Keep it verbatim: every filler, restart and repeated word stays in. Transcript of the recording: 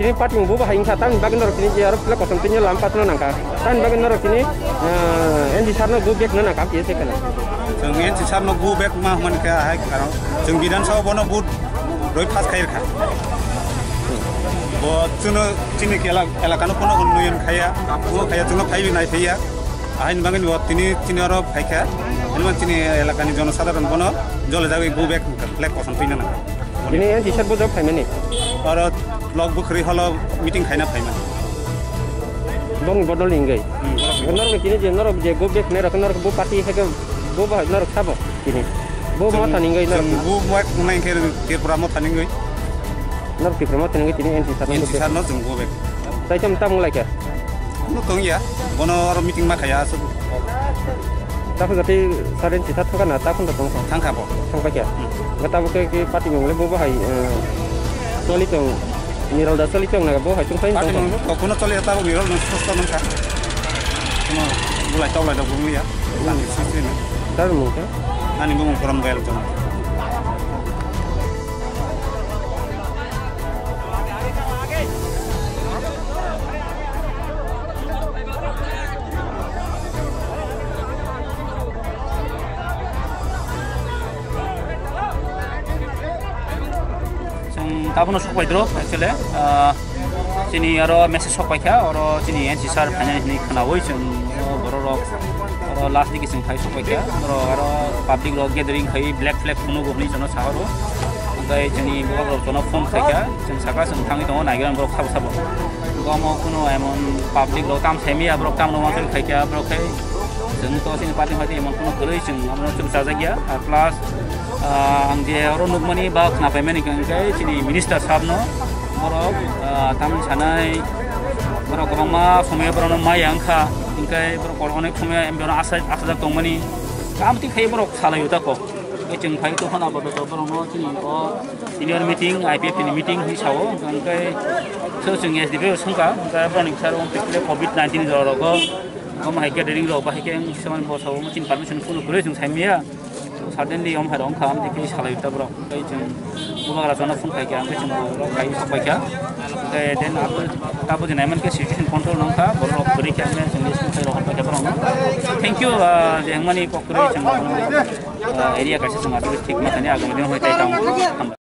Tini party bo bahai wngkha, tamni bagwi norok tini je aro flag kosom tini lam patno nangkha. Tamni bagwi norok tini, ah, N G sir no go back no nangkha, P S A kheno. Chwng N G sir no go back ma hwnmani khe ahai karon chwng Bidhan Sabha bono vote roi pass khai rwkha. Bo chwngno chini elak-, elakano phano unnoyon khaiya, bo khaiya chwngno phaiwi nai phaiya. Ahaini bagwi bo tini, tini oro phaikha, hinmani chini elakani jonosadharon bono jole jagwi go back flag kosom twina nangkha. Tini N G sir bo jok phaimani? Oro block bwkhwrwi holo meeting khaina phaimani. Bongni bodol ni wngwi? Hmm, borok ni bodol. Norok ni tini je norok je go back nai rok norok bo party hai khe bo bahai norok sabo tini? Bo chwng, motha ni wngwi norok chwng na? Bo motha ni wngkhe Tripura motha ni wngwi. Norok Tripura motha ni wngwi tini N G sir no N G sir no chwng go back. Tai tamo tamo lai khe? Ano tongya, bono oro meeting ma khaya aswk. Takhuk jati saren sitha thangkha na, takhuk da tongkha? Thangkha bo. Thangpaikha? Hmm. Ga tabuk khe, khe party mung le bo bahai, eh, choli tong, Niral da choli tong na bo hai tongphai. Party tongkha. Mung le kokno choli, tabuk Niral no susto nangkha. Kono bulai tawlai da bung ya. Hmm. Lani susto ni. Tar mung khe? Ani bung korom gayal tong. Chwng tabukno sok paidro, actually, ah, chini aro message sok paikha, oro chini N C sir phainai hinwi khwnawi chwng o bororok oro last digi chwng phai sok paikha, borok aro public rok gathering khai black flag phunukgo hinwi chwngno sahoro. Hwnkhe chini borok rok chwngno phone khaikha, chwng saka chwng thangwi tongo, naigra borok sabo sabo. Omo kunu emon public rok tam saimaya, borok tamno uansuk khaikha, borok khai chwng to chini party phaidi emon kunu kwrwi chwng abono chwng chajakya, ar plus, ah, ang je oro nukmani ba khnapaimani hwnkhe chini minister sabno borok, ah, tamni sanai borok kwbangma somoyo borokno maya wngkha, hinkhe borok onek somoyo M B O no asa-, asajak tongmani, tamo twi khai borok salaio tako. Tei chwng phai tongkha na bodo to borokno chini o senior meeting, I P F T ni meeting hinwi sao, hwnkhe so chwng S D P O swngkha, hwnkhe borokni bwskango covid nineteen jora rogo, omo hai gathering rok bahai khe wng, swmani bo sao, chini permission phone kwrwi chwng saimaya. Suddenly om hai rok wngkha, amtwi khe salai ta borok. Tei chwng bubagra chana phone khai kha, amtwi chwng borok khai sok pai kha. Tei then abo tabo je naiman khe situation control nang kha, borok rok kwrwi khe amtwi chwng rescue khai rok khai kha borok. Thank you, ah, je hwnmani kok kwrwi chwng, ah, area kaisa chwng aswk thik ma thani agam din hoi tai tang.